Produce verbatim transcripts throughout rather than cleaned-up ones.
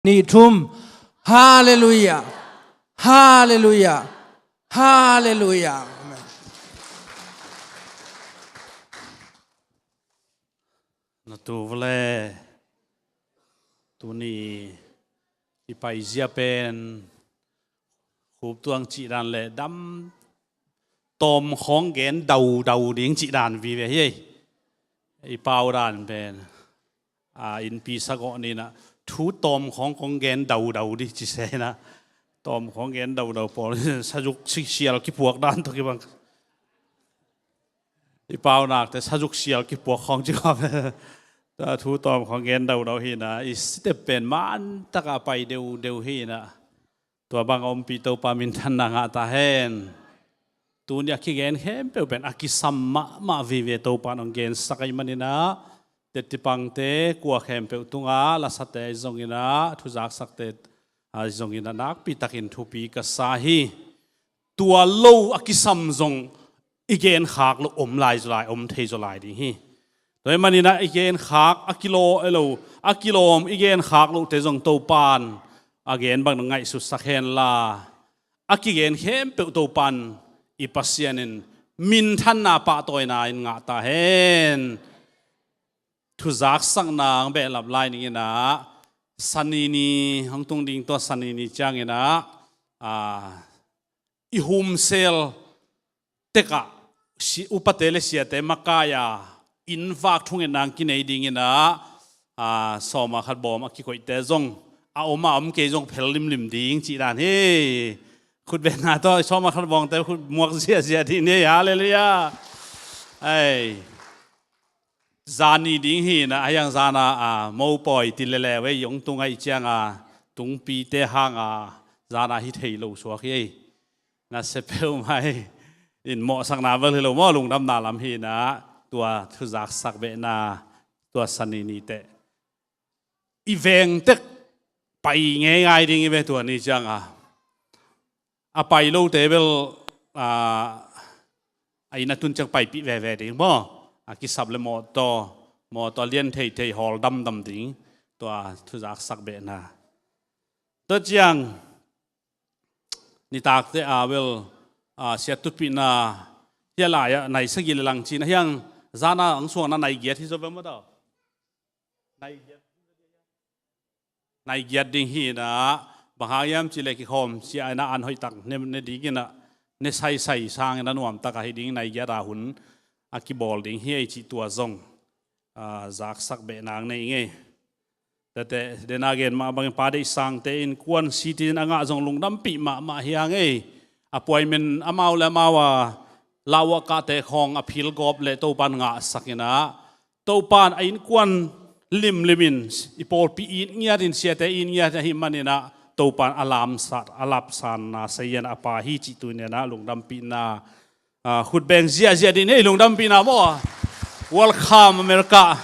nih, thum. Halleluiah. Halleluiah. Halleluiah. Amen. Na tu vele, tuni i paizia pen khup tuang cih dan le dam tawm khawng gen daudau ding cih dan vive hi. I pau dan pen a, innpi sagawh ninah thu tawm khawng kong gen daudau di ci se inah, tawm khawng gen daudau pawl sazuk sial kipuak dan tawh kibang. I pau nakte sazuk sial kipuak khawng ci kha. Tua thu tawm khawng gen daudau hinah, i step pen man takah pai deudeu hinah, tua bang a ompih Topa minthanna ngah ta hen. Tuni a kigen khempeuh pen a kisam mahmah vive Topa in hong gensak ahih maninah, tettipangte kua khempeuh tungah, lasate ahi zonginah, thuzaksakte ahi zonginah nakpitakin thupi ka sa hi. Tua lo a kisam zong i genkhak loh om lai zaw lai, om thei zaw lai ding hi. Tua ahih maninah i genkhak a kilaw, elo, a kilawm i genkhak lohte zong Topa in a gen bang dong ngaihsutsak henla, a kigen khempeuh Topa in, i Pasian in minthanna pahtawina in ngah ta hen. Thuzaksakna hong behlap lai ninginah, Sani ni hong tung ding, tua Sani ni cianginah, a, i humsel tekah si-, upate le siate makai-a inn vak thungetna kinei dinginah, a, sawma khat bawm a kikoihte zong a om a om kei zong phel limlim ding cih dan hi. Khutbetna tawh sawma khat bawmte khut muak ziahziah ding ni. Halleluiah. Ai. Zani ding hinah, a hiang zana, a, mopawi ti lele wei yong tung ahih cianga tungpite hanga zana hi thei lo suak hi. Na sepeu mai in mawhsakna vel hi lo maw, lungdamna lam hinah, tua thuzaksak behna, tua Sani ni teh i vengtek pai ngeingai ding i ve tua ni cianga. A pai lote bel, a, a inn a tun ciang paipih veve ding maw. A kisap le mawtaw, mawtaw lian theithei hawl damdam ding, tua thuzaksak behna. Tua ciang nitakte a bel, a, siat tutpihna hia lai-ah nai sagih le lang cin a hiang zana ang suangna nai giat hi zaw ve maw tau. Nai giat. Nai giat ding hinah, bang hang hiam cih leh kikhawm sia inah an hoihtak ne, ne dinginah, ne saisai sangin a nuamtak ahi ding, nai giat a hun a kibawl ding hi ei cih tua zong, a, zaksak behna nei ngei. Tate, dena gen mah bangin Pa Deih Sangte innkuan citizen a ngah zong lungdampih mahmah hi hang ei. Appointment amau le amau a lauah kahte khawng a philgawp le Topa in ngahsak inah, Topa in a innkuan limlimin, i pawlpi it ngiatin, siate it ngiat ahih maninah, Topa in a lamsat, a lapsanna seiin a pha hi cih tuninah lungdampihna, a, khutbeng ziahziah ding ei, lungdampihna maw. Welcome America.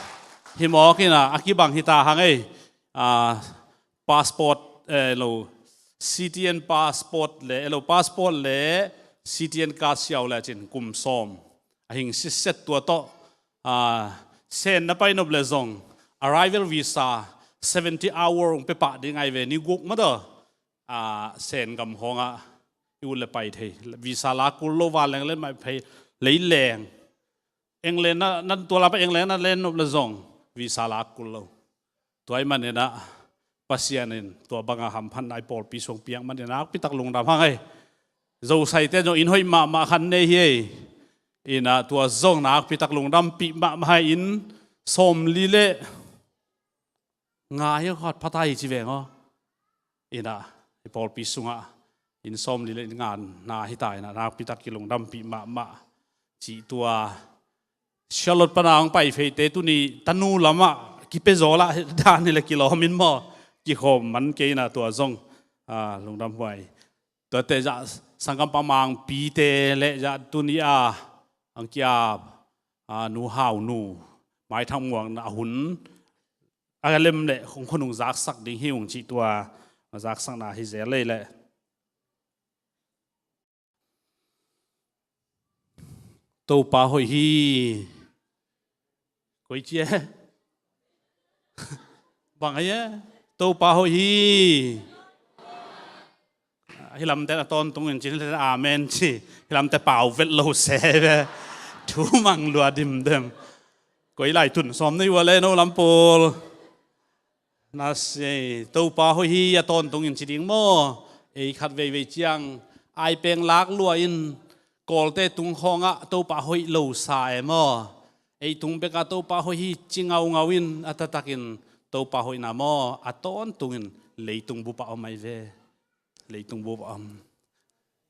Hi mawkinah a kibang hi ta hang ei. A, passport, eh, lo, citizen passport le, eh, lo, passport le citizen card siau le cin kum sawm a hing sitset tua tawh, ah, sen na pai nop le zong arrival visa seventy hour hong pia pah ding ai ve, ni guk mah tawh, ah, sen gam khawngah i ut le pai thei. Visa lak kul lo, vanleng len mah phei, leileng. England na, na tua lak pai England na len nop le zong visa lak kul lo. Tua ahih maninah Pasian in tua banga hamphatna i pawlpi sung piak manin nakpitak lungdam hang ei. Zosaite zong inn hoih mahmah khat nei hi ei. Inah tua zong nakpitak lungdampih mahmah hi. Inn sawmli le nga hi khat pha ta hi ci veng aw. Inah i pawlpi sungah inn sawmli le nga na hi ta inah nakpitak kilungdampih mahmah. Cih tua Charlotte pana hong pai feite tuni tanu lamah kipia zaw lah dan hi le kilawm in maw, kikhawm man kei inah tua zong, ah, lungdam huai. Tuate zah sanggampa Mangpite le zah tuni a ang kia, ah, Nu Hau Nu maithang muakna a hun a lem le hong khonung zaksak ding hi ung cih tua zaksakna hi zel lei le. Topa hoih hi. Koi cia. Bang a ia. Topa hoih hi. Hih lamte na tawntungin cin, hih lamte amen ci. Hih lamte pau vet lo se ve. Thu mang lua dimdem. Koi lai tun sawm nei ua le no lam pawl. Na sei, Topa hoih hi a tawntungin ci ding maw? Ei khat veivei ciang ai peng lak lua in Kawlte tung khawngah Topa hoih lo sa e maw? Ei tung bekah Topa hoih hi ci ngaungau in a taktakin Topa hoihna maw? A tawntungin leitung bupah om ai ve. Leitung bupah om.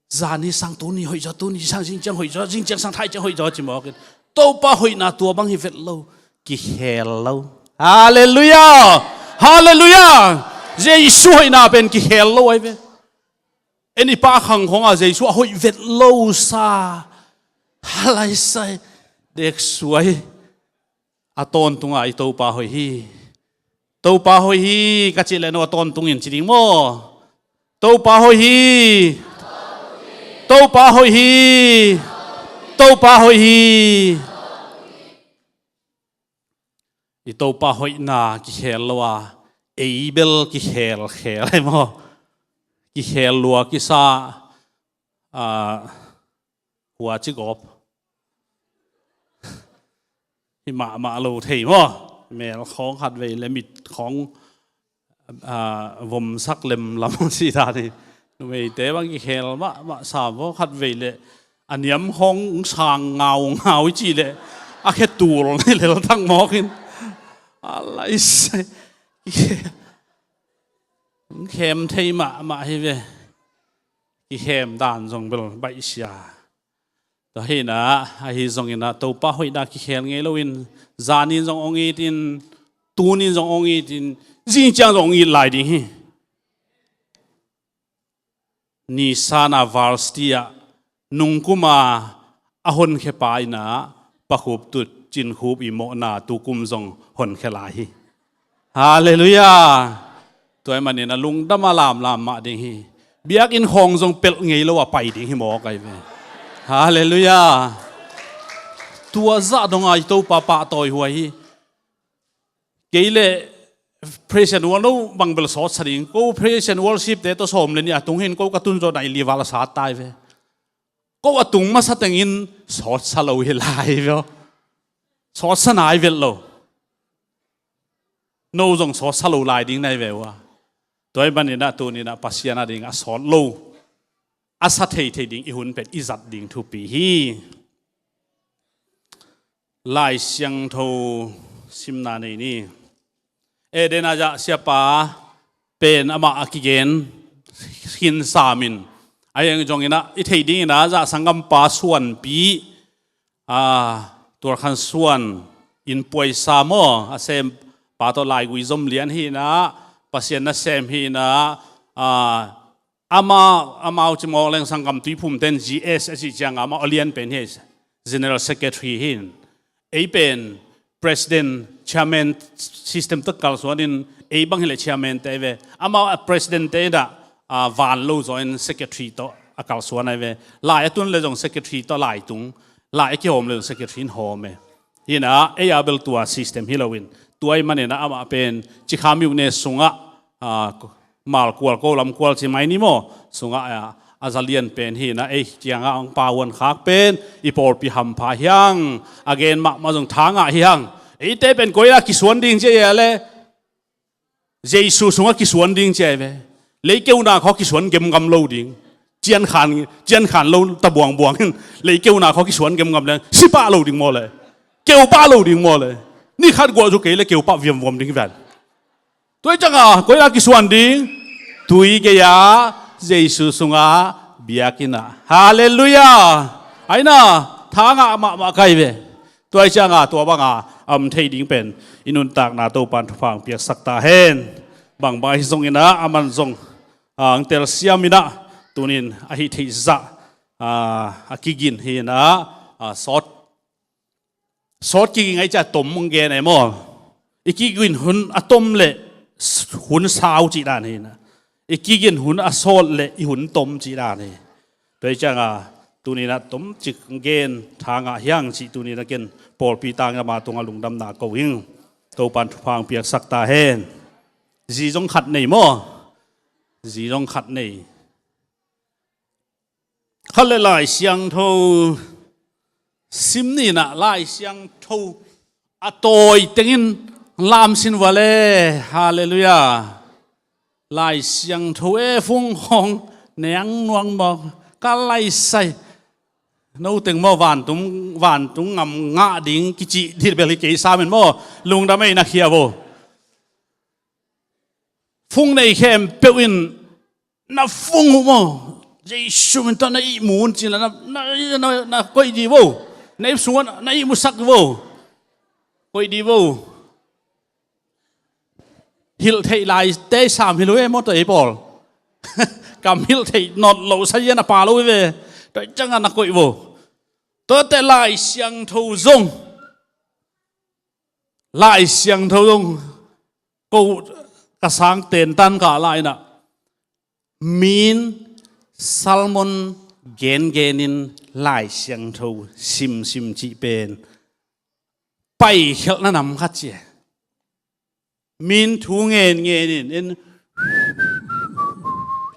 Zani sang tuni hoih zaw, tuni sang zingciang hoih zaw, zingciang sang thai ciang hoih zaw ci mawkin Topa hoihna tua bang hi vet lo. Kikhel lo. Halleluiah. Halleluiah. Jesu hoihna pen kikhel lo ai ve. En i pa khang khawngah Jesu a hoih vet lo sa. Halai sai. Dek suai. A tawntunga i Topa hoih hi. Topa hoih hi ka cih le no a tawntungin ci ding maw? Topa hoih hi. Topa hoih hi. Topa hoih hi. I Topa hoihna kikhel lo a, ei bel kikhel khel ai maw? Kikhel lua kisa. Ah, hua ci gawp. Hi mahmah lo thei maw? Mel khawng khat vei le mit khawng, ah, vomsak lemlam si ta ni. Numeite bang kikhel mahmah sa maw khat vei le. A niam khawng sang ngaungau i ci le. A khe tul ni lel thang mawkin. A lai se. Khem thei mahmah hi ve. Kikhem dan zong bel baihsia. Tua hi na, ahi zongin ah Topa hoihna kikhel ngei loin, zanin zong ong it in, tunin zong ong it in, zingciang zong ong it lai ding hi. Nisana Varsity ah nungkuma a honkhepa in ah pakhup tut cinkhup i mawhna tukum zong honkhe lai hi. Halleluiah. Tua ahih manin a lungdam a lamlam mah ding hi. Biakinn khawng zong pelh ngei lo a pai ding hi mawk ai ve. Halleluiah. Tua zah donga i Topa pahtawi huai hi. Kei le Praise and Worship no bang bel sawtsa ding. Ko Praise and Worship te tawh sawm le nih a tung hin ko ka tun zawh nai li val a sat tai ve. Ko a tung masa tengin sawtsa lo hi lai ve. Sawtsa nai vet lo. No zong sawtsa lo lai ding nai ve ua. Tua ahih manin ah tuni in ah Pasian a ding a sawt lo, a sa theithei ding i hun pen i zat ding thupi hi. Lai Siangtho simna nei ni. Eden a zah siapa pen amah a kigen khin samin, a eng zongin ah i theih dingin ah zah sanggampa suanpi, a, tualkhan suan in puaisa maw a sempa tawh laigui zom lian hi in ah, Pasian nasem hi in ah, a, amau, amau ci mawk leng sanggam tuiphum ten G S a cih cianga amau a lian pen hi, General Secretary hi in. Ei pen President, Chairman system tawh kalsuan in, ei bang hi le Chairman te ve. Amau a President te in ah, a, van lo zaw in Secretary tawh a kalsuan ai ve. Lai a tun le zong Secretary tawh lai tung. Lai a kihawm le zong Secretary in hawm e. Hi in ah, ei a bel tua system hi lo in. Tua ahih manin ah amah pen Cikha Myone sungah, a, Malkual ko lamkual ci mai ni maw? Sungah a, a za lian pen hi in ah ei kiangah hong pauan khak pen i pawlpi hampha hi hang. A gen mahmah zong thangah hi hang. Eite pen koi a kisuan ding ci a le Jesu sungah kisuan ding ci a ve. Leikeuna khaw kisuan gemgam lo ding. Ciankhan, ciankhan lo ta buangbuang in leikeuna khaw kisuan gemgam le si pah lo ding maw le? Keu pah lo ding maw le? Ni khat guah zu kei le keu pah viamvuam ding ven. Tua hi cianga koi a kisuan ding? Tui gei-a Jesu sungah biakinn ah. Halleluiah. Aina thangah mahmah kai ve. Tua hi cianga tua banga a om thei ding pen i nuntakna Topan thupha hong piaksak ta hen. Bangbang ahi zongin ah aman zong, a, hong telsiam in ah tunin ahi theih zah, a, a kigin hi in ah, a, sawt Sawt kigin ai cia tom hong gen e maw? I kigin hun a tom le hun sau cih dan hi na. I kigin hun a sawt le i hun tom cih dan hi. Tua hi cianga tunin a tom cik gen thangah hiang cih tunin a ken pawlpi tangin ama tungah lungdamna ko hing. Topan thupha hong piaksak ta hen. Zi zong khat nei maw? Zi zong khat nei. Khat le Lai Siangtho sim ni in ah, Lai Siangtho a tawi tengin lamsin vua le. Halleluiah. Lai Siangtho e, fung khawng neng nuang mawk, ka lai sai. No teng maw, vantung, vantung ngam ngah ding kici dih bel hi kei sam in maw, lungdam ei na khia vo. Fung nei khempeuh in na fung uh maw, Jesu min tawh na ihmu un ci-in na, na, na, na koih dih vo. Na ip sungah na ihmusak vo. Koih dih vo. Hilh theih lai tei sam hi lo e maw, tua ei pawl. Kam hilh theih nawt lo sa hia, na pha lo hi ve. Tua ciangah na koih vo. Tuate Lai Siangtho zong, Lai Siangtho zong ko ka sang tentan ka la in ah, min sermon gengen in Lai Siangtho simsim cih pen paikhialhna nam khat ci e. Min thu ngenngen in, in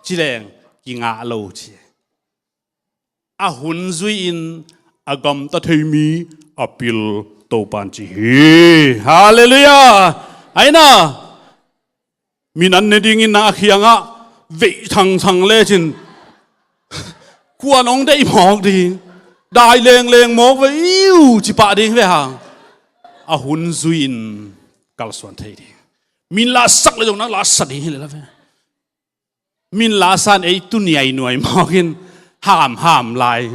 ci leng kingah lo ci e. A hun zui-in a gamta thei mi a pil Topan ci hi. Halleluiah. Aina, min an ne dingin na a khiangah veih thangthang lecin, kua nong deih mawk ding, dai lengleng mawk ve iu ci pah ding ve hang. A hun zui-in kalsuan thei ding. Min lasak le zong na lasa ding hi le la ve. Min lasan ei tu niainuai mawkin hamham lai.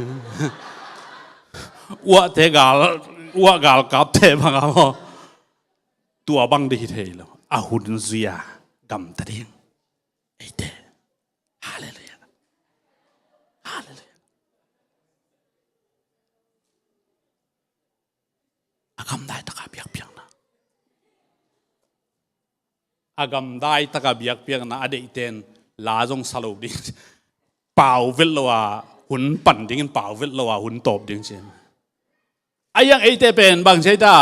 Uahte gal, uah galkapte banga maw, tua bang dih hi thei lo. A hun zui-a gamta ding. Eite. Halleluiah. Halleluiah. A gamdai taka biakpiakna. A gamdai taka biakpiakna a deihten la zong sa lo ding. Pau vet lo a hun pan dingin, pau vet lo a hun tawp ding ci. A iang eite pen bang ci ei ta?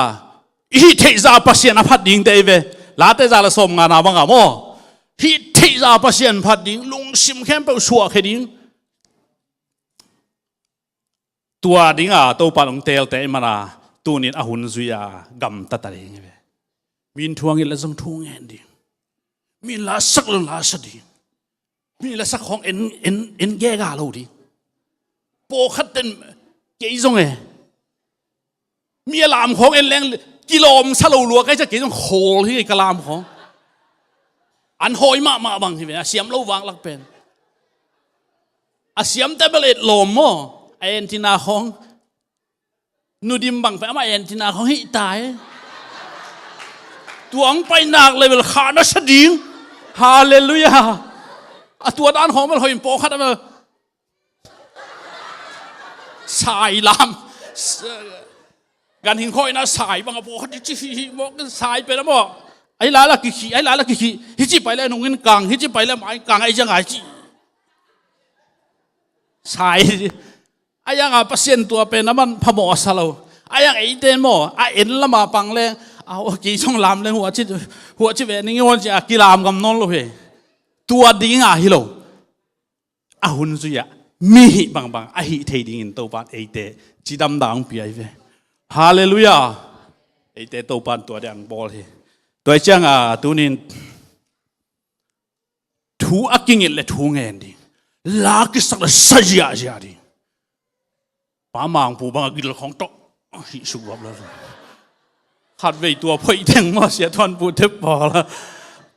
I hih theihza Pasian a phat dingte ei ve. Late za le sawm ngana banga maw, hih theihza Pasian phat ding, lungsim khempeuh suahkhia ding. Tua dinga Topa nong teelte ei mana, tunin a hun zui-a gamta ta ding hi ve. Min thu a ngit le zong thu ngen ding. Min lasak le lasa ding. Min lasak khawng en, en, en gega lo ding. Pawlkhat ten kei zong e, mi a lam khawng en leng kilawm sa lo lua kai ca, kei zong khawl hi ka lam khawng. An hawi mahmah bang hi ve, a siam lo vanglak pen. A siamte bel et lawm maw, a entina khawng. Nudim bang pen amah entina khawng hih tai. Tuang painak le bel kha na sa ding. Halleluiah. A tua dan khawng bel hoih in pawlkhat a bel sai lam. Ganhing khawh in a sai bang a pawlkhat hi ci hih hih mawk, sai pen a maw. Ahi lala kikhih, ahi lala kikhih. Hi ci pai le nungin kang, hi ci pai le mai kang, ahi ciang ai ci. Sai. A ianga Pasian tua pen a man phamawh a sa lo. A iang eite maw, a en lama pang leng, a, kei zong lam leng huah ci, huah ci ve ning i huan ci a kilam ngam nawn lo hi. Tua dinga hi lo. A hun zui-ah mi hih bangbang a hih thei dingin Topan eite cidamna hong pia hi ve. Halleluiah. Eite Topan tua ding hong bawl hi. Tua hi cianga tunin thu a kingit le thu ngen ding. La kisak le sa ziahziah ding. Pa Mangpu banga gil khawng tawh hih suk vap lo. Khatvei tua phoih teng maw, Sia Tuan Pu te pawl,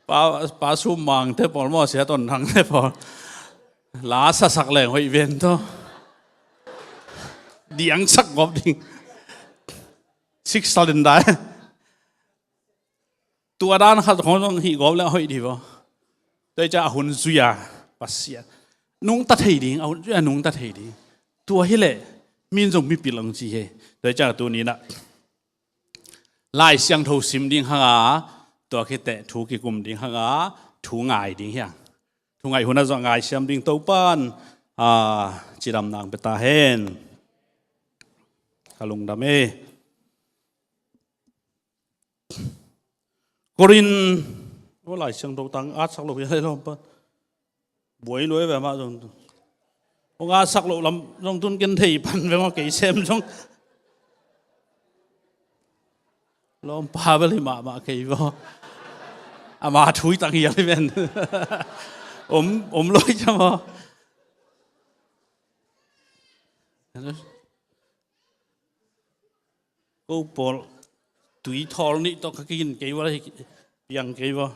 Pa, Pa Sum Mang te pawl maw, Sia Tuan Thang te pawl. La sasak leng hoih ven tawh. Diangsak gawp ding. Six cylinder. Tua dan khat khawng zong hih gawp le a hoih dih vaw. Tua hi ciah a hun zui-a Pasian nungta thei ding, a hun zui-a nungta thei ding. Tua hileh min zong mipil hong ci hi. Tua hi ciah tuninah Lai Siangtho sim ding hanga, tua khiteh thu kikum ding hanga, thu ngai ding hiang. Thu ngaih hunah zong ngaisiam ding Topan, a, cidamna hong pia ta hen. Ka lungdam e. Korin, Tua Lai Siangtho tang atsak lo hi a leh lawmpa. Buai lua ve mah zong tu. Hong atsak loh lam zong tun ken thei pan ve maw, kei sem zong. Lawmpa bel hi mahmah kei maw. Ama thu i tang hial hi ven. Om, om lo hi cia maw. Ko pawl tui thawl nih tawh ka kikin kei ua, piang kei ua.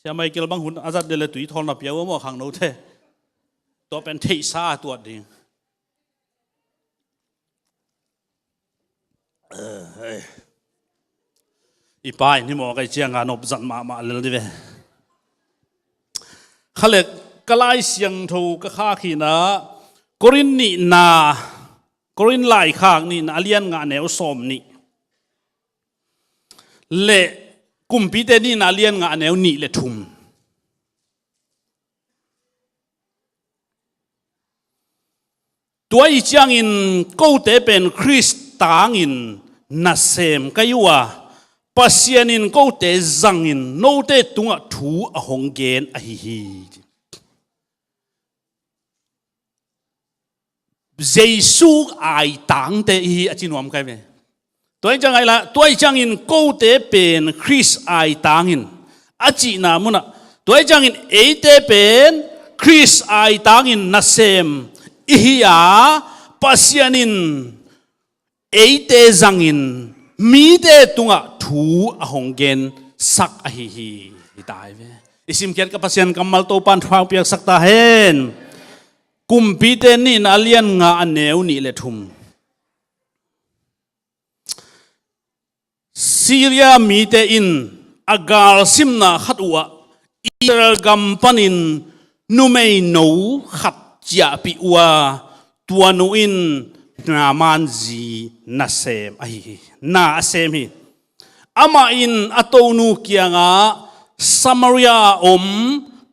Sia Michael bang hun a zat dele tui thawl na pia ua maw khangnote. Tua pen theihsa a tuat ding. Eh, eh. I pa in hi maw kai cianga nop zat mahmah lel di ve. Khalek ka Lai Siangtho ka khak hi na, Korin nihna, Korin laikhak nihna a lian nga a neu sawm nih. Le Kumpite nihna a lian nga a neu nih le thum. Tua i ciangin kote pen Khrist tangin nasem ka hi uh a, Pasian in kote zangin note tungah thu a hong gen ahi hi. Jesu aitangte i hi a ci nuam kai ve. Tua i ciang ai la, tua i ciangin kote pen Khrist aitangin a cihna munah, tua i ciangin eite pen Khrist aitangin nasem i hi a, Pasian in eite zangin mite tungah thu a hong gensak ahi hi. Hi ta hi ve. I simkhiat ka Pasian kammal Topan thupha piaksak ta hen. Kumpite nihna a lian nga a neu nih le thum. Syria mite in a galsimna khat uhah Israel gam panin numeino khat ciahpih uh a, tua nu in Naaman zi nasem ahi hi. Na a sem hi. Amah in a tonu kiangah Samaria a om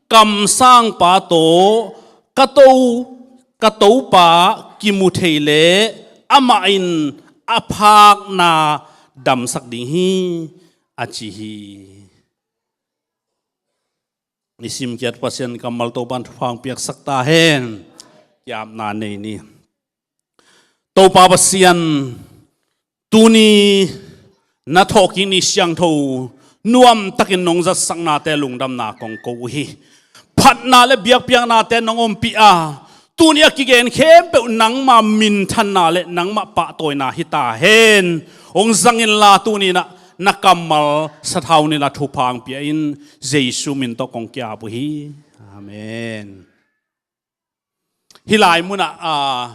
kamsangpa tawh ka to, ka topa kimu thei leh amah in a phakna damsak ding hi, a ci hi. I simkhiat Pasian kammal Topan thupha piaksak ta hen. Kiapna nei ni. Topa Pasian, tuni na thawhkik ni siangtho nuamtakin nong zatsaknate lungdamna kong ko uh hi. Phatna le biakpiaknate nong ompih a, tuni a kigen khempeuh nangma minthanna le nangma pahtawina hi ta hen. Hong zang inla tuni na, na kammal sathau nila thupha hong pia in, Jesu min tawh kong kiap uh hi. Amen. Hih lai munah, ah,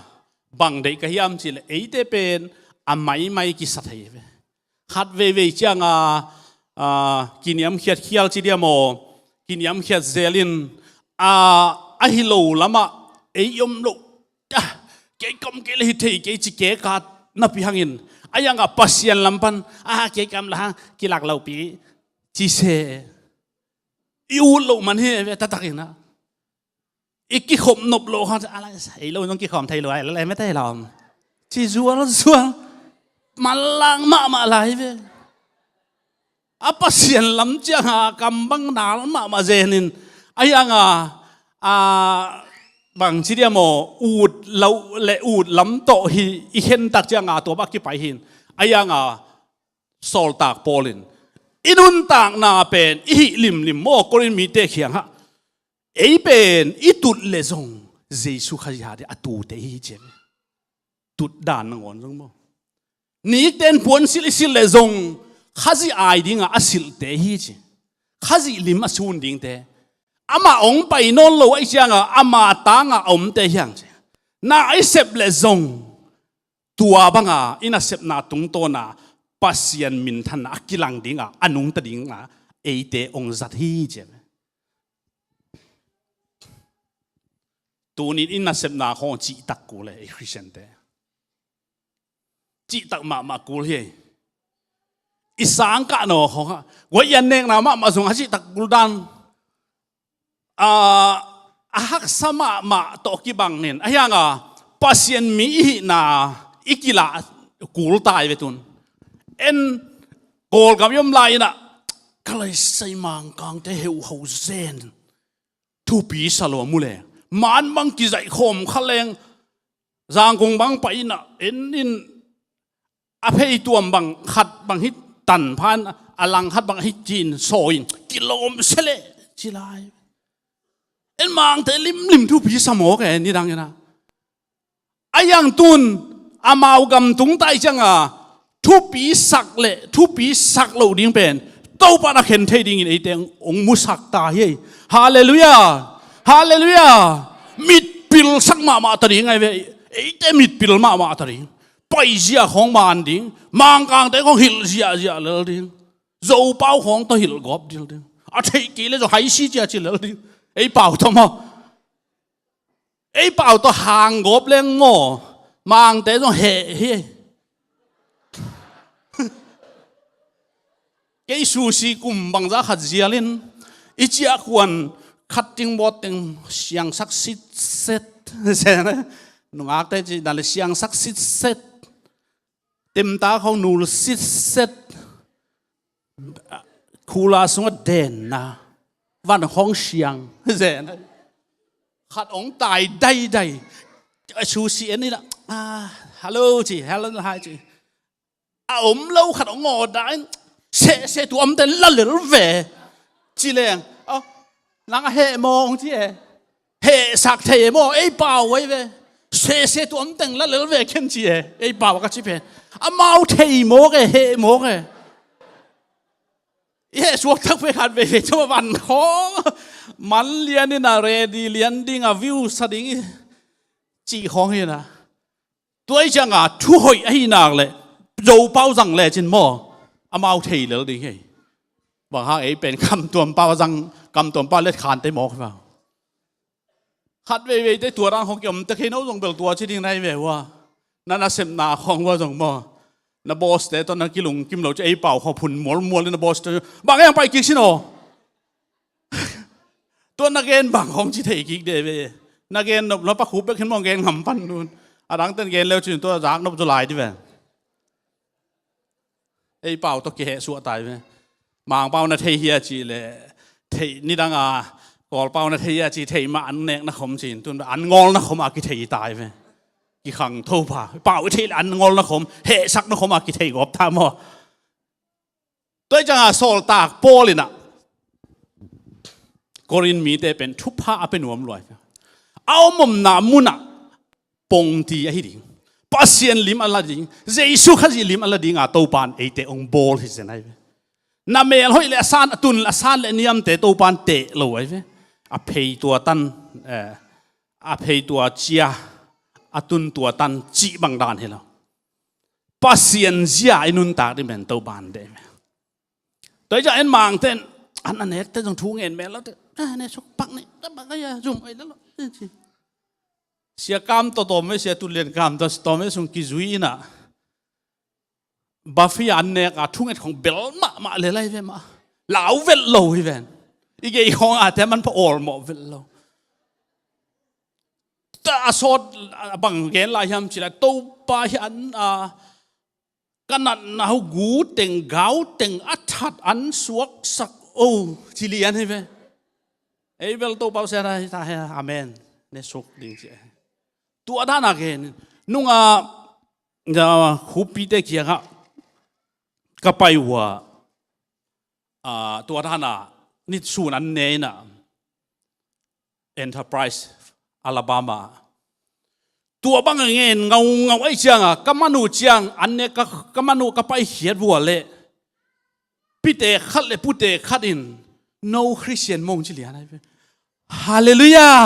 bang deih ka hiam cih leh eite pen a maimai kisa thei ve. Khat veivei cianga, ah, kiniamkhiat khial ci diam aw, kiniamkhiat zel in, ah, ahi lo lamah ei om loh, ah, kei kam kei le hi thei kei ci kei ka napi hangin, a ianga Pasian lam pan, ah, kei kam la hang kilak lopi ci se. I ut loh man hi ve taktakin ah. I kikhop nop lo kha, ala, ei lo zong kikhawm thei lo, ai, la, la, mete lo. Ci zual zual. Manlang mahmah lai ve. A Pasian lam cianga kam bang nal mahmah zenin. A ianga, a, bang ci diam aw, ut lo le ut lam tawh hi, i khentak cianga tua bak kipai hin. A ianga, Sawltak Paul in, i nuntakna pen i hih limlim maw, Korin mite khiangah. Ei pen i tut le zong Jesu Khazih a ding a tute hi ci. Tut dan nangawn zong maw. Nikten puansilh i silh le zong Khazih ai dinga a silhte hi ci. Khazih lim a sun dingte. Amah hong pai nawn lo ahih cianga ama tanga a omte hiang ci. Na i sep le zong tua banga i nasepna tungtawna Pasian minthanna a kilang dinga a nungta dinga eite hong zat hi ci. Tunin i nasepna khawng cihtak kul e, ei Khristiante. Cihtak mahmah kul hi. I sangkah naw khawng ha. Guai i an nekna mahmah zong a cihtak kul dan. A, a haksa mahmah tawh kibangin a hianga Pasian mi i hihna i kilah kul tai ve tun. En Kawlgam i om lai inah Ka laisai Mangkangte heuho zen thupi sa lo a mu le, man bang kizaih khawm kha leng, Zangkong bang pai in ah, en in, a pheituam bang khat bang hi tan phan, a lang khat bang hi cin sawi in kilawm se leh ci lai. En Mangte limlim thupi sa mawk e, nidang in ah. A yang tun amau gam tung tai cianga thupi sak le thupi sak lo ding pen Topa na khen thei dingin eite hong musak ta hi. Halleluiah. Halleluiah. Mitpil sak mahmah ta ding ai ve. Eite mitpil mahmah ta ding. Paizia khawng man ding. Mangkangte khawng hilh ziahziah lel ding. Zopau khawng tawh hilh gawp dil ding. A theih kei le zong haisi cia ci lel ding. Ei pau tawh maw? Ei pau tawh hanggawp leng maw, Mangte zong heh hi. Kei susi kum bangza khat zialin i ciah kuan khat ting bawt teng siangsak sitset. Nungakte ci dan le siangsak sitset. Temta khawng nul sitset. Khula sungah denna van khawng siang zen. Khat hong tai daidai. Susi en ina, ah, hello ci, hello hai ci. A om lo khat hong order in, sehseh tua omte la lel ve ci leng, oh, nang a heh mawng ci e. Hehsak thei e maw, ei pau ei ve. Sehseh tua omteng la lel ve khen ci e, ei pau a ka ci pen. Amau thei mawk e, heh mawk e. I heh suak tak pe khat veivei cuma van khawng man lian ina ready lian dinga view sa ding i cih khawng hi ina. Tua i cianga thuhoih ahi nak le Zopau zang lecin maw, amau thei lel ding hi. Bang hang ei pen kamtuam pau a zang, kamtuam pau let khante mawk hi bang. Khat veivei te tua dan khawng kiom te khei no zong bel tua ci ding nai ve ua. Na nasepna khawng ua zong maw, na boss te tawh na kilung kim lo ci ei pau khawng phun mualmual in na boss te bang hang pai kik sin aw. Tua na gen bang khawng ci thei kik de ve. Na gen nop na pakhup bek hin mawng gen ngam pan nun. A dangten gen leu cin tua zak nop zaw lai di ve. Ei pau tawh kiheh suah tai ve. Mangpau na thei hia ci le thei nidanga Kawlpau na thei hia ci thei mah an nekna khom cin tun an ngawlna khom a kithei tai ve. Kikhang tho pha pau i thei le an ngawlna khom hehsakna khom a kithei gawp ta maw? Tua i cianga sawltak Paul ina Korin mite pen thupha a pe nuam luai. A om omna munah pongti ahi ding. Pasian lim a la ding. Jesu Khazih lim a la dinga Topan eite hong bawl hi zen ahi ve. Na mel hoih le a san a tun le a san le niamte Topan teh lo ahi ve. A phei tua tan, eh, a phei tua cia, a tun tua tan cih bang dan hi lo. Pasian zia i nuntak ding pen Topan deih me. Tua i ciang en Mangte in an a nekte zong thu ngen mel lote, a ne suk pak ni ta bak a ia zum ai lalo. Sia kam tawh tawm ve, sia tut lian kam tawh tawm ve sung kizui ina. Buffet an nek a thunget khong bel mahmah le lai ve mah. Lau vel lo hi ven. I gei khong a te man pha awl mawh vel lo. Ta a sawt a bang gen lai hiam ci lai Topa hi an a ka natna hu gu teng gau teng a that an suaksak o ci lian hi ve. Ei bel Topa sia ta hi ta hi amen. Ne suk ding ci. Tua dan a gen nunga khuppite kiangah ka pai uh a, ah, tua dan a nitsun an ne ina Enterprise, Alabama. Tua bang a ngen ngaungau ahi cianga ka man uh ciang an ne ka, ka man uh ka paikhiat vua le pite khat le pute khat in no Christian mong ci lian ahi ve. Halleluiah.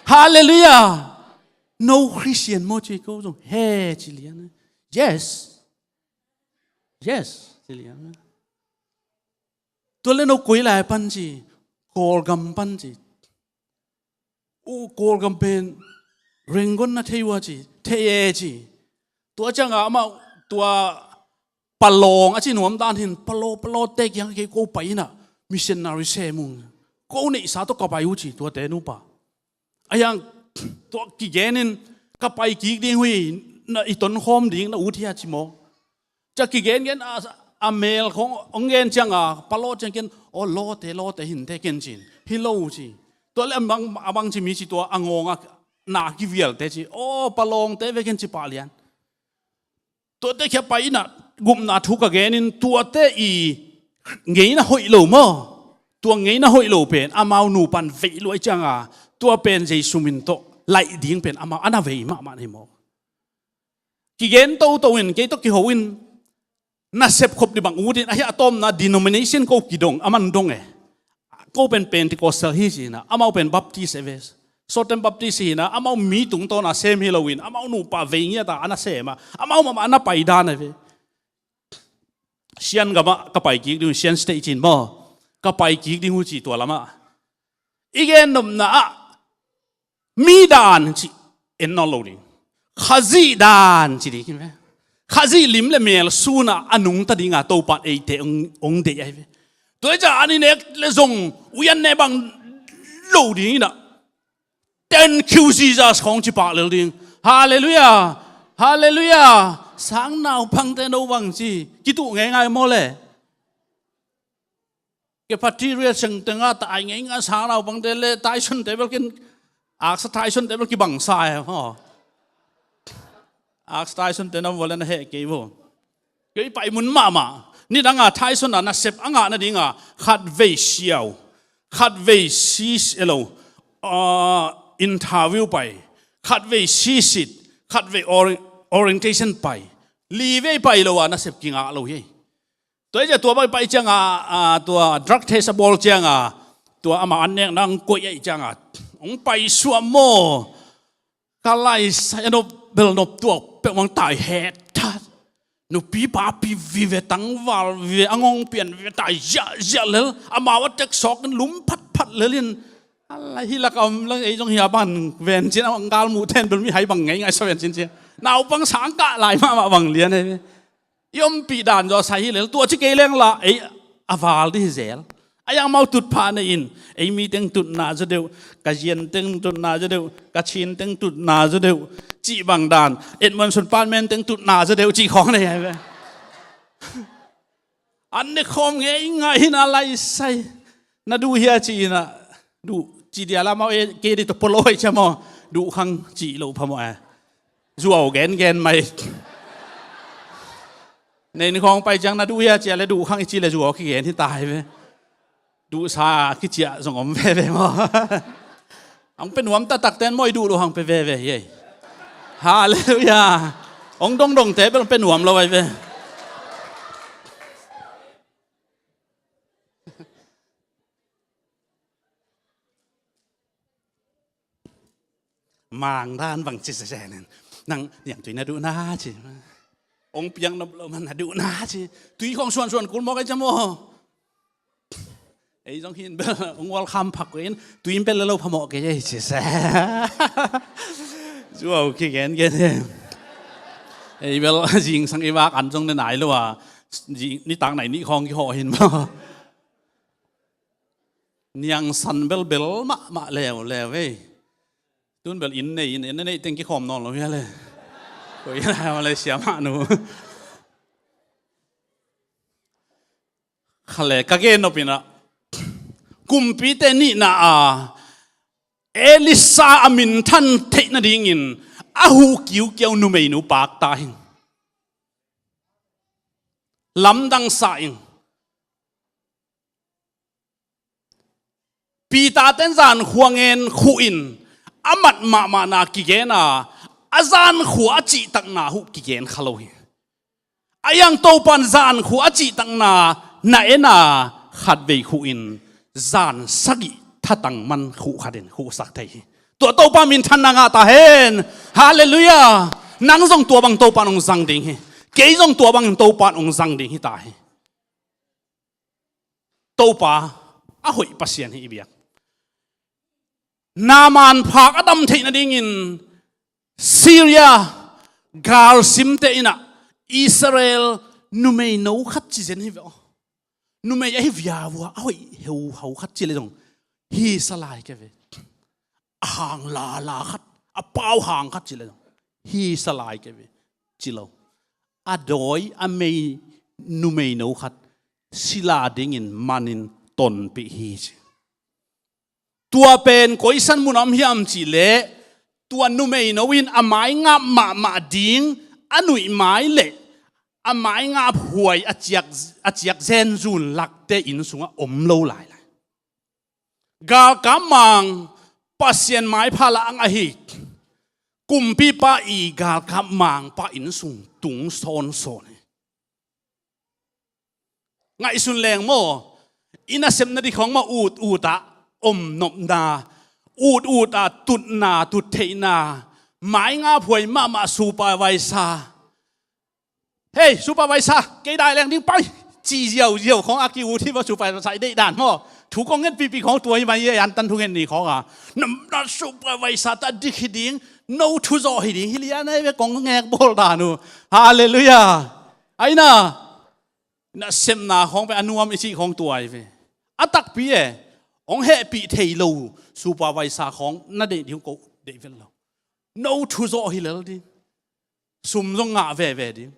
Halleluiah. No Christian maw ci ko zong he ci lian ahi. Yes. Yes ci lian ahi. Tua le no koi lai pan ci, Kawlgam pan ci. U Kawlgam pen Rangoon na thei ua ci, thei e ci. Tua cianga amah tua Palawng a ci nuam dan hin Palaw, Palawte kiang kei ko pai ina missionary sem ung. Ko neihsa tawh ka pai uh ci tuate nupa. A hiang tua kigenin ka pai kik ding hui na i tonkhawm ding na ut hia ci maw. Cia kigengen a a mel khong hong gen cianga, palawh ciang ken, aw, lawte, lawte hinte ken cin. Hi lo ci. Tua le a bang, a bang ci mi ci tua a ngawnga na kivialte ci. Aw, palawngte ve ken ci pah lian. Tuate khia pai inah gupna thu ka genin tuate i ngeina hoih lo maw? Tua ngeina hoih lo pen amau nupan veih luai cianga tua pen Jesu min tawh laih ding pen amau ana vei mahmah hi maw? Kigen toto in kei tawh kiho in nasep khop dih bang utin ahi a tawmna denomination ko kidong a man dong e. Ko pen Pentecostal hi cina amau pen Baptist e ve. Sawten Baptist hina amau mi tungtawna sem hi loin amau nupa vei ngiata ana sema amau mama ana pai dan e ve. Sian gamah ka pai kik ding uh, Sian State cin maw? Ka pai kik ding uh ci tua lamah i gen nopna ah mi dan ci en nawn lo ding. Khazih dan ci ding hi ve. Khazih lim le mel sunah a nungta dinga Topan eite ong, ong deih ahi ve. Tua hi ca an i nek le zong uian ne bang lo ding inah Thank you, Jesus khong ci pah lel ding. Halleluiah. Halleluiah. Sang naupangte no bang ci kituh ngeingai maw le? Cafeteria sengtenga ta ai ngeingai sang naupangte le Tysonte bel kin aksa Tysonte bel kibangsa e maw? Aksa Tysonte nam vole na heh kei vo. Kei pai mun mahmah. Nidanga Thaisona nasep a ngah nadinga khatvei siau, khatvei sis elo, ah, interview pai, khatvei sisit, khatvei ori-, orientation pai. Livei pai lo a nasep kingah lo hi. Tua hi cia tua pai pai cianga, ah, tua drug test a bawl cianga tua ama an nekna ang koih ahi cianga hong pai suah maw? Ka laisai a nop bel nop tuak peuhmang tai het that. Nupi papi vive tangval vive a ngong pian vive tai ziahziah lel. Amau a tek sawkin lum phatphat lelin. A lai hi laka om lang ei zong hi a ban ven cin a ngal muh ten bel mi hai bang ngei ngai sa ven cin cia. Naupang sang kah lai mahmah bang lian hei ve. I ompih dan zaw sa hi lel tua ci kei leng la ei a val dih hi zel. A yang mau tutphah nei in ei mi teng tutna zaw deuh, ka zian teng tutna zaw deuh, ka chin teng tutna zaw deuh cih bang dan Edmondson Park men teng tutna zaw deuh cih khawng nei hai ve. An ne khawm ngei ngai hin a lai sai. Na duh hia ci ina duh ci dia la mau e ke di to polo ai cia maw. Duh khang ci lo phamawh e. Zuau gen gen mai. Nei ni khawng pai ciang na duh hia cia le duh khang i ci le zuau kigen hi ta hai ve. Duh sa kiciah zong om veve maw? Ang pe nuam taktak ten maw i duh lo hang pe veve hi ei. Halleluiah. Ong dongdongte bel pe nuam lo ai ve. Mang dan bang ci sesenin nang niang tui na duh na ci. Ong piang nop lo man na duh na ci. Tui khong suan suan kul mawk ai cia maw? Ei zong hin bel ong welcome phak in tui in bel lo phamawh kei ei ci se. Zuau kigen gen hi. Ei bel zingsang i vak an zong ne nai lo a nitak nai nih khawng kihawh hin maw? Niangsan belbel mahmah leuleu ei. Tun bel inn nei in inn nei teng kikhawm nawn lo hia le. Koi lai Malaysia mah nu. Khale ka gen nop inah kumpite nihna a Elisha a minthan theih nadingin a huh kiukiau numeinu pakta hi. Lamdang sa in Peter ten zankhua ngen khuh in a mat mahmahna kigen a a zankhua a cihtakna huh kigen kha lo hi. A iang Topan zankhua a cihtakna na en a khatvei khuh in zan sagih thatang man khuh khat in khuhsak thei hi. Tua Topa minthanna ngah ta hen. Halleluiah. Nang zong tua bang Topan hong zang ding hi. Kei zong tua bangin Topan hong zang ding hi ta hi. Topa a hoih Pasian hi i biak. Naaman phak a dam theih nadingin Syria galsimte inah Israel numeino khat ci zen hi ve aw. Numei ahi viavua a hoih heuhau khat ci le zong hi salai ke ve. A hang lala khat a pau hang khat ci le zong hi salai ke ve ci lo. A dawi a mei numeino khat sila dingin manin tonpih hi ci. Tua pen koisan mun a om hiam cihleh, tua numeino in a maingap mahmah ding a nuih mai leh a maingap huai a ciak, a ciak zenzun lakte inn sungah om lo lailai. Galkap mang Pasian maipha lah ang ahi, kumpipa i galkap mangpa inn sung tung sawnsawn hi. Ngaihsun leng maw, i nasepna ding khawng maw, ut ut ah omnopna, ut ut ah tutna, tuttheihna, maingap huai mahmah supervisor. Hei, supervisor, kei dai leng ding pai, ci ziauziau khawng a ki-ut hi maw, supervisor i deih dan maw. Thu kong ngetpihpih khawng tua hi mai, i antan thu nget ni khawng a. Na, na supervisor ta dik hi ding, no thuzawh hi ding hi lian ai ve kong ngek bawl dan uh. Halleluiah. Aina, nasepna khawng pen a nuam i cih khawng tua hi ve. A takpi e, hong hehpih thei lo supervisor khawng na deih ding ko deih vet lo. No thuzawh hi lel ding. Sum zong ngah veve ding.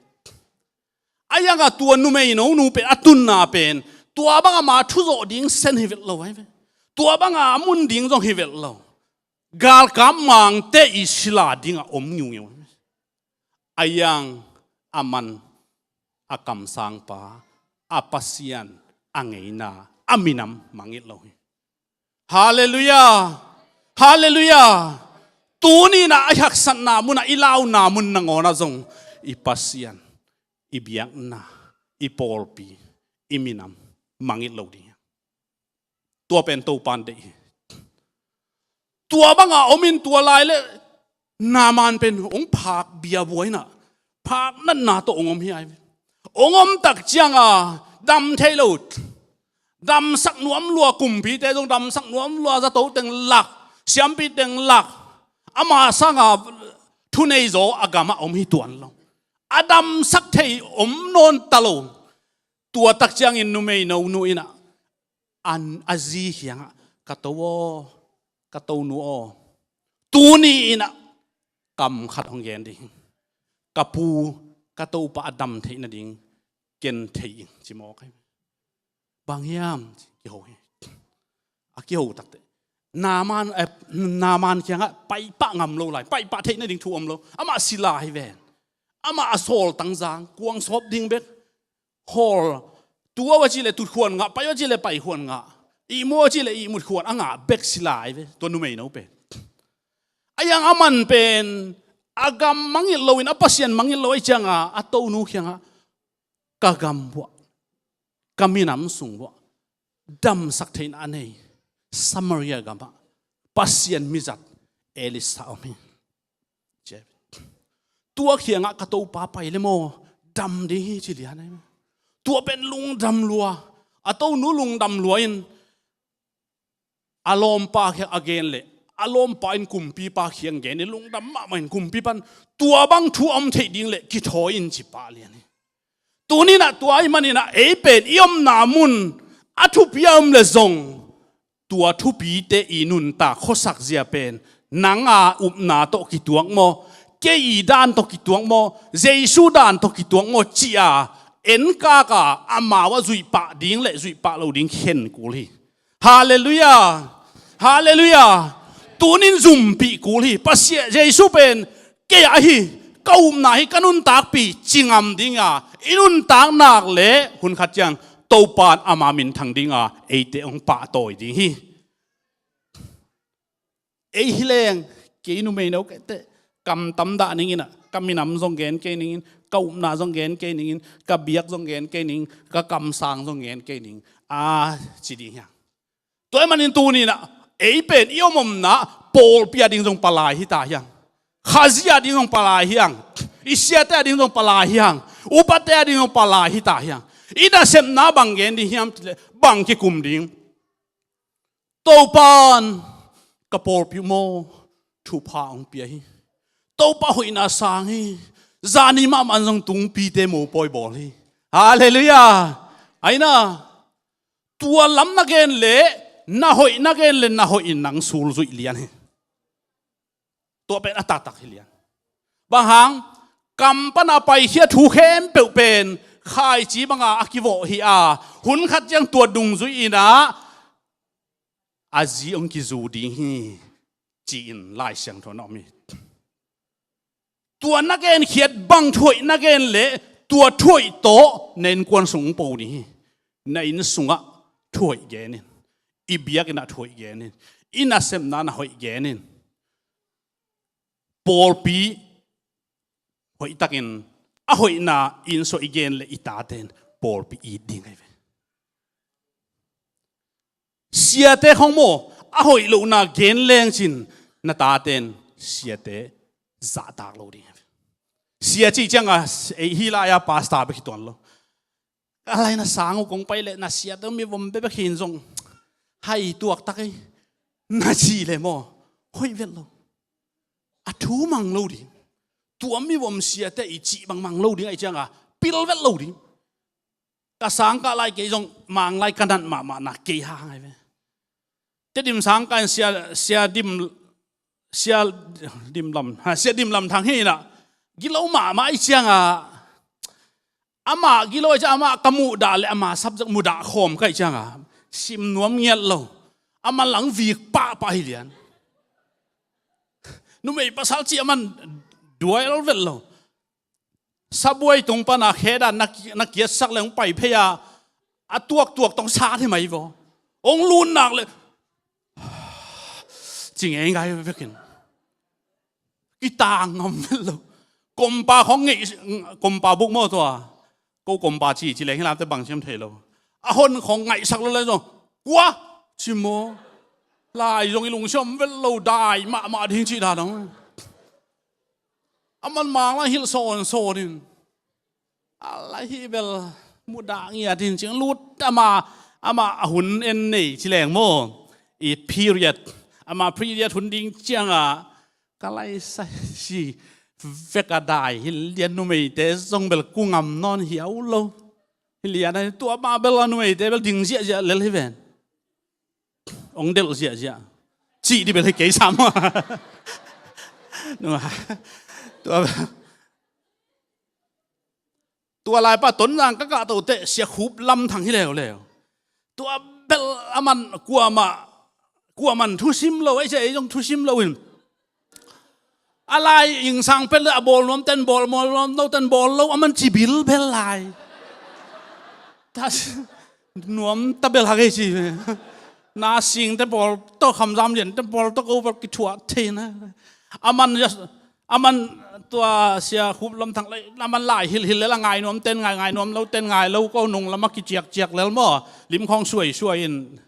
A iangah tua numeino nu pen a tunna pen tua bangah ma thuzawh ding sen hi vet lo ai ve. Tua bangah a mun ding zong hi vet lo. Galkap mangte i sila dingah om ngiungeu. A iang a man a kamsangpa, a Pasian a ngeina, a minam mangngilh lo hi. Halleluiah. Halleluiah. Tuni-in ah a haksatna munah, i launa mun nangawnah zong i Pasian, i biakna, i pawlpi, i minam mangngilh lo ding hi. Tua pen Topan deih hi. Tua bangah om in tua lai leh Naaman pen hong phak biabua in ah phak natna tawh hong om hi ai ve. Hong om tak ciangah dam thei lo, damsak nuam lua, kumpite zong damsak nuam lua, zato teng lak, siampi teng lak, ama sanga thunei zaw a gamah om hi tuan lo. A damsak thei om nawn ta lo. Tua tak ciangin numeino nu in ah an a zi kiangah, ka to aw, ka tonu aw, tuni in ah kam khat hong gen ding. Ka pu, ka topa a dam theih nading ken thei ing ci mawk ai. Bang hiam? Kiho hi. A kiho takte Naaman, eh, Naaman kiangah paipah ngam lo lai, paipah theih nading thu om lo. Amah sila hi ven. Amah a sawltang zang, kuang sawp ding bek. Hawl, tu a va cih leh tutkhuan ngah, pai a va cih leh paikhuan ngah, ihmu a va cih leh ihmutkhuan a ngah bek sila hi ve, tua numeino pen. A iang a man pen a gam mangngilh loin, a Pasian mangngilh lo ahih ciangah a tonu kiangah, ka gam vuah, ka minam sung vuah damsak theihna a nei Samaria gamah Pasian mizat Elisha om hi. Tua kiangah ka topa pai le maw, dam ding hi ci lian ai. Tua pen lungdam lua, a tonu lungdam lua in a lawmpa kiang a gen leh, a lawmpa in kumpipa kiang gen in lungdam mahmah in kumpipa in tua bang thu a om theih ding leh kithawi in ci pah lian hi. Tuni in ah tua ahih manin ah ei pen i omna mun a thupi a om leh zong tua thupite i nuntak khuasak zia pen nang a upna tawh kituak maw, kei i dan tawh kituak maw, Jesu dan tawh kituak maw ci-a enkak a amau a zuih pah ding leh zuih pah lo ding khen kul hi. Halleluiah. Halleluiah. Tunin zumpih kul hi. Pasian Jesu pen kei ahi, ka upna hi, ka nuntakpi ci ngam ding a, i nuntak nak leh hun khat ciang Topan ama minthang ding a, eite hong pahtawi ding hi. Ei hi leng, kei numeino kei teh, kam tam dah ning in ah, ka minam zong gen kei ning in, ka upna zong gen kei ning in, ka biak zong gen kei ning, ka kamsang zong gen kei ning a ci ding hiang. Tua ahih manin tuni in ah ei pen i om omna pawlpi a ding zong palai hi ta hiang. Khazih a ding zong palai hiang. I siate a ding zong palai hiang. Upate a ding zong palai hi ta hiang. I nasepna bang gen ding hiam cih leh bang kikum ding? Topan ka pawlpi uh maw, thupha hong pia hi. Topa hoihna sang hi. Zani mahmah in zong tungpite mopawi bawl hi. Halleluiah. Aina, tua lam na gen leh na hoih, na gen leh na hoih in nang sulzuih lian hi. Tua pen a taktak hi lian. Bang hang? Kam pana paikhia thu khempeuh pen khaici banga a kivawh hi a, hun khat ciang tua dungzui inah a zi hong kizu ding hi, ci-in Lai Siangtho ah na om hi. Tua na genkhiat bang thuhoih na gen leh tua thuhoih tawh na innkuan sung hong po ding hi. Na inn sungah thuhoih gen in, i biakinn ah thuhoih gen in, i nasepna na hoih gen in. Pawlpi hoihtakin a hoihna inn sungah i gen leh i taten pawlpi it ding ahi ve. Siate khong maw, a hoih lohna gen leng cin na taten siate zahtak lo ding ahi ve. Sia cih cianga ei hih lai-a pastor bek hi tuan lo. A lai na sang uh kong pai leh na siate uh mivom bekbek hi in zong hai tuaktak ei na cih leh maw, hoih vet lo. A thu mang lo ding. Tua mivom siate i cih bang mang lo ding ahih cianga pil vet lo ding. Ka sangkah lai kei zong Mang lai ka nat mahmahna kei hang ahi ve. Tedim sangkah in sia, sia dim, sia dim lam, ha, sia dim lam thang hi inah gilo mahmah ahih cianga, amah gilo ahih cianga amah ka muhdah leh ama subject muhdah khawm ka hih cianga sim nuam ngiat lo. Aman lang vik pahpah hi lian. Numei pasal cih aman duai lo vet lo. Sabuai tung pana khe dan na ki-, na kiatsak leh hong pai phei a, a tuaktuak tawh sat hi mai vaw. Hong lut nak leh ci ngeingai vekin kitang ngam vet lo. Kompa khong ngeih, kompa buk maw tua. Ko kompa ci, ci leng hih lamte bang ci om thei lo. A hon khong ngaihsak lo leh zong kua ci maw. Lai zong i lungsim om vet lo, dai mahmah ding cih dan hong. Aman Mang lai hilh sawnsawn in, a lai hih bel mudah ngiat in cing lut, ama, ama a hun en nei ci leng maw. I period, ama period hun ding cianga ka lai sai si vek a dai hi lian, numeite zong bel ku ngam nawn hiau lo. Hi lian a, tua mah bel a numeite bel ding ziahziah lel hi ven. Hong delh ziahziah. Cih dih bel hi kei sam. Tua, tua lai pa Tonzang ka kahto teh Sia Khup Lam Thang hi leuleu. Tua bel aman kuamah, kuaman thusim lo, ei sia ei zong thusim lo in. A lai ing sang pen le a bawl nuam ten bawl, bawl nuam lo ten bawl lo, aman ci bilbel lai. Ta nuam ta bel hak ei ci. Na sing te bawl tawh, Kham Zam Lian te bawl tawh ko bel kithuah thei na. Aman, aman tua Sia Khup Lam Thang lai, aman lai hilhhilh le la ngai nuam ten ngai, ngai nuam lo ten ngai lo, ko nung lamah kiciakciak lel maw. Lim khawng suaisuai in,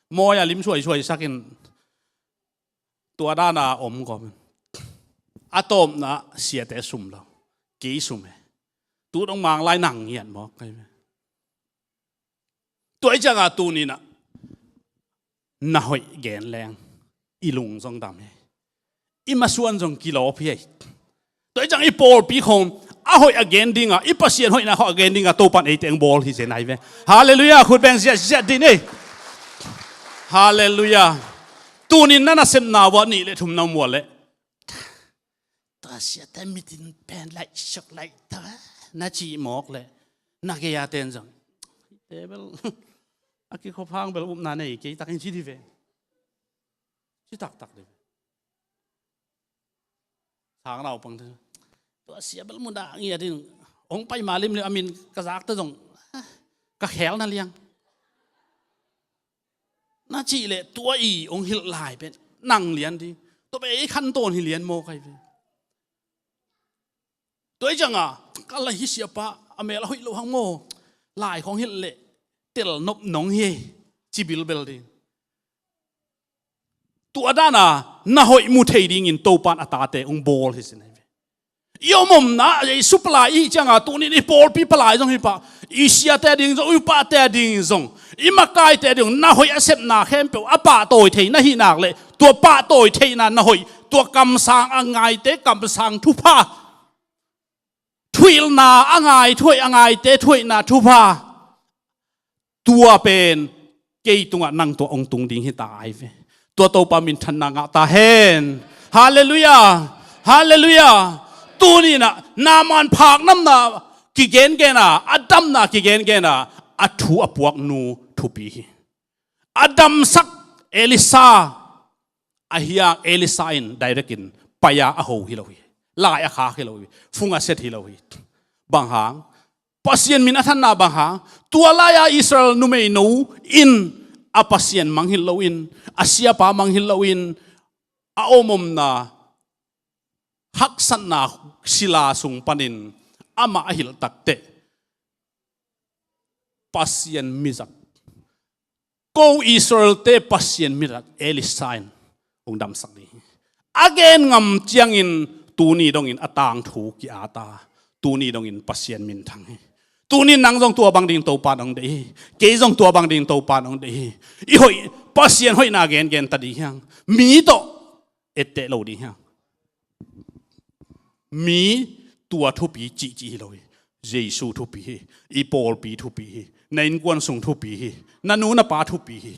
mawi a lim suaisuai sak in. Tua dana om kawm. A tawpna siate sum lo. Kei sum e. Tu dong Mang lai nang ngiat mawk kai ve. Tua i cianga tuninah na hoih gen leng i lung zong dam hi. I masuan zong kilawp hi. Tua i ciang i pawlpi khong a hoih a gen dinga, i Pasian hoihna khong a gen dinga Topan eite ang bawl hi zen ai ve. Halleluiah. Khut beng ziahziah din ei. Halleluiah. Tunin na nasepna uah nih le thum na um uah le tua siate mitin pen laih sok laih ta na cih mawk le na gei a ten zong te bel a kikhop hang bel upna nei kei takin ci di ve. Ci taktak di ve. Sang naupang te tua sia bel mudah ngiat in hong pai malim le a min ka zak te zong ka khel na liang. Na cih leh tua i hong hilh lai pen nang lian ding. Tua pen ei khantawn hi lian maw kai ve. Tua i cianga ka lai hi siapa a mel a hoih lo hang maw. Lai khong hilh leh tel nop nong hi ei ci bilbel ding. Tua dana na hoih mu thei dingin Topan a tate hong bawl hi sin ai ve. I omomna Jesu palai i hih cianga tunin i pawlpi palai zong hi pah. I siate ding zong, i upate ding zong, i makaite ding zong na hoih a sepna khempeuh a pahtawi thei na hih nak leh tua pahtawi theihna na hoih, tua kamsang a ngaite kamsang thupha, thuhilhna a ngai, thuhoih a ngaite thuhoihna thupha. Tua pen kei tungah nang tua hong tung ding hi ta ai ve. Tua Topa minthanna ngah ta hen. Halleluiah. Halleluiah. Tuninah na manphak namna kigengen a, a damna kigengen a, a thu a puaknu thupi hi. A damsak Elisha ahi a, Elisha in direct in pai a, a ho hi lo hi. Lai a khak hi lo hi. Fung a set hi lo hi. Bang hang? Pasian min a thanna bang hang? Tua lai-a Israel numeinu in a Pasian mangngilh loin, a siapa mangngilh loin, a om omna haksatna sila sung panin amah a hilh takteh, Pasian mizat, ko Israel-te Pasian mizat Elisha in hong damsak ding hi. A gen ngam ciangin tuni dongin a tangthu ki-at a, tuni dongin Pasian minthang hi. Tuni nang zong tua bang ding Topa in hong deih hi. Kei zong tua bang ding Topa in hong deih hi. I hoih, Pasian hoihna gengen ta ding hi hang. Mi tawh etteh lo ding hi hang. Mi tua thupi cihcih hi lo hi. Jesu thupi hi. I pawlpi thupi hi. Na innkuan sung thupi hi. Na nu na pa thupi hi.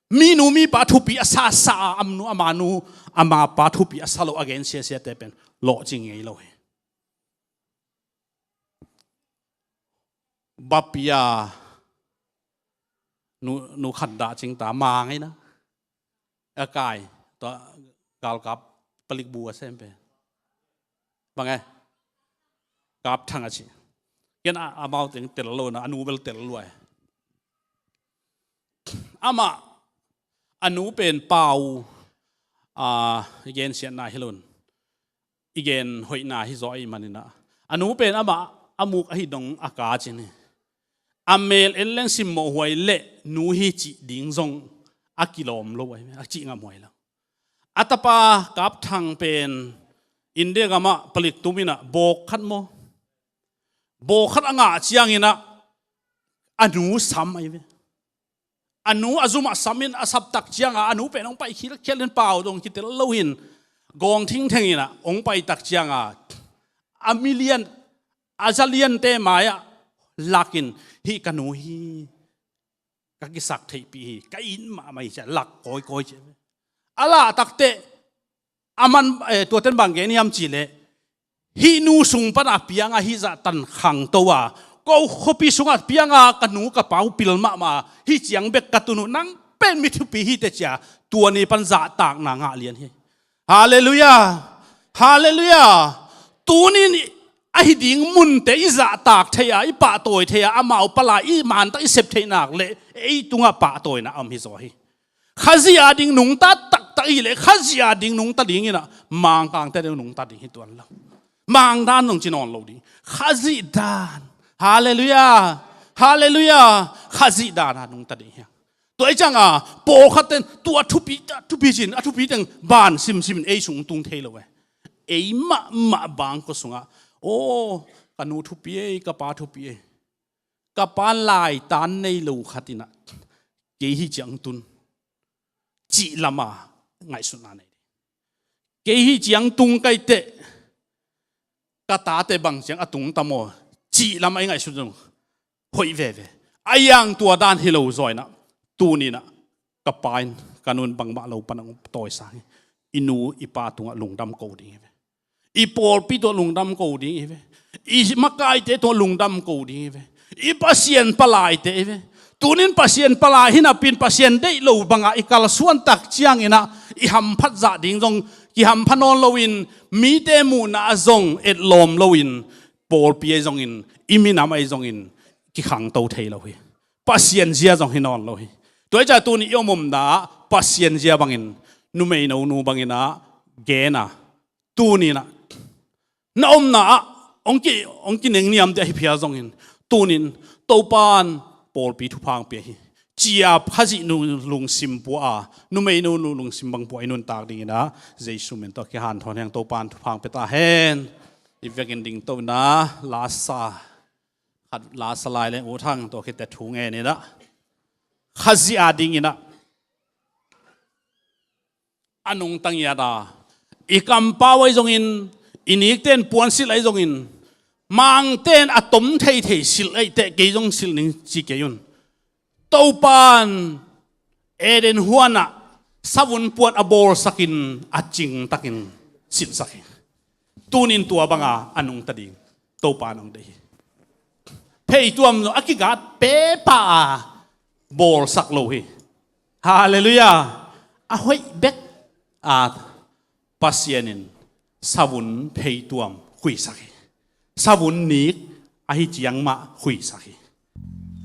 Minu mipa thupi a sasa a, amnu amanu amapa thupi a sa lo a gen siasiate pen lawhcing ngei lo hi. Bapia nu, nu khat dah cing ta, mang ei na. A kai, tua galkap palik bu a sem pen. Bang e? Kap Thang a ci. Ken a, amau teng tel lo na, a nu bel tel lo e. Amah, a nu pen pau, a, i gen siatna hi lo in, i gen hoihna hi zaw ahih manin ah, a nu pen amah a muk ahi dong a ka cin hi. A mel en leng simmawhhuai leh nu hi cih ding zong a kilawm lo ahi, a cih ngamhuai lo. A tapa Kap Thang pen India gamah palik tum in ah bawk khat maw, bawk khat a ngah ciangin ah a nu sam ahi ve. A nu a zum ah sam in a sap tak ciangin a nu pen hong pai khilkhial in pau dong kitel lo in gawng thingtheng in ah hong pai tak ciangin a milian, a zaliante mai-ah lak in, "Hih ka nu hi, ka kisak theihpih hi, ka it mahmah hi," ci-a lak kawikawi ci. A lah takteh a man, eh, tuaten bang gen hiam cih leh, "Hih nu sung pan a piang a hih zah tan khangto a, ko khuapi sungah piang a ka nu ka pa uh pil mahmah, hih ciang bek ka tun uh, nang pen mi thupi hi teh," ci-a tua ni pan zahtakna ngah lian hi. Halleluiah. Halleluiah. Tunin ahi ding munte i zahtak thei a, i pahtawi thei a, amau palai i mantak i sep theih nak leh ei tungah pahtawina a om hi zaw hi. Khazih a ding nungta taktak i hih leh, Khazih a ding nungta ding in ah, Mangkangte ding nungta ding hi tuan lo. Mangdan nung ci nawn lo ding. Khazih dan. Halleluiah. Halleluiah. Khazih dan a nungta ding hi. Tua ahih ciangin pawlkhat ten tua thupi, thupi cin, a thupi teng ban simsim in ei sung tung thei lo e. Ei mahmah bangkua sungah, "Aw, ka nu thupi ei, ka pa thupi ei. Ka pa laitan nei lo khat in ah kei hih ciang tun," cih lam a ngaihsutna nei. "Kei hih ciang tung ka hih teh, ka tate bang ciang a tung ta maw," cih lam a i ngaihsut zong hoih veve. A iang tua dan hi lo zaw in ah, tuni in ah ka pa in ka nu in bangmah lo pan hong tawisang hi. I nu i pa tungah lungdam ko ding hi ve. I pawlpi tungah lungdam ko ding hi ve. I makaite tungah lungdam ko ding hi ve. I Pasian palaite hi ve. Tunin Pasian palai hi napi in Pasian deih lo bangah i kalsuan tak ciangin ah i hamphat zah ding zong kihampha nawn lo in, mite muhna ah zong etlawm lo in, pawlpi ahi zongin, i minam ahi zongin kikhangto thei lo hi. Pasian zia zong hi nawn lo hi. Tua ahih ciangin tuni i om omna ah Pasian zia bangin, numeino nu bangin ah gen a, tuni in ah na omna ah hong ki, hong kinengniamte ahi phial zongin, tunin Topa in pawlpi thupha hong pia hi, ci-a Khazih nu lungsim pua a, numeino nu lungsim bang pua i nuntak dingin ah Jesu min tawh kihanthawn hi hang. Topa in thupha hong pia ta hen. I vekin dingto in ah lasa, khat lasa lai leng U Thang tawh khit teh thu ngen in ah, Khazih a dingin ah a nungta ngiat a, i kampau ahi zongin, i nikten puansilh ahi zongin, Mangten a tom theithei silh ahih teh kei zong silh ning ci kei un. Topa in Eden huan ah savun puan a bawlsakin a cingtakin silhsak hi. Tunin tua banga a nungta ding Topa in hong deih hi. Pheituam zong a kigat pepa a bawlsak lo hi. Halleluiah. A hoih bek a Pasian in savun pheituam khuisak hi. Savun nik ahi ciang mah khuisak hi.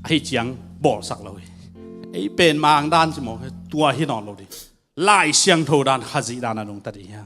Ahi ciang bawlsak lo hi. Ei pen mang dan ci maw, tua hi nawn lo ding. Lai Siangtho dan, Khazih dan a nungta ding hi.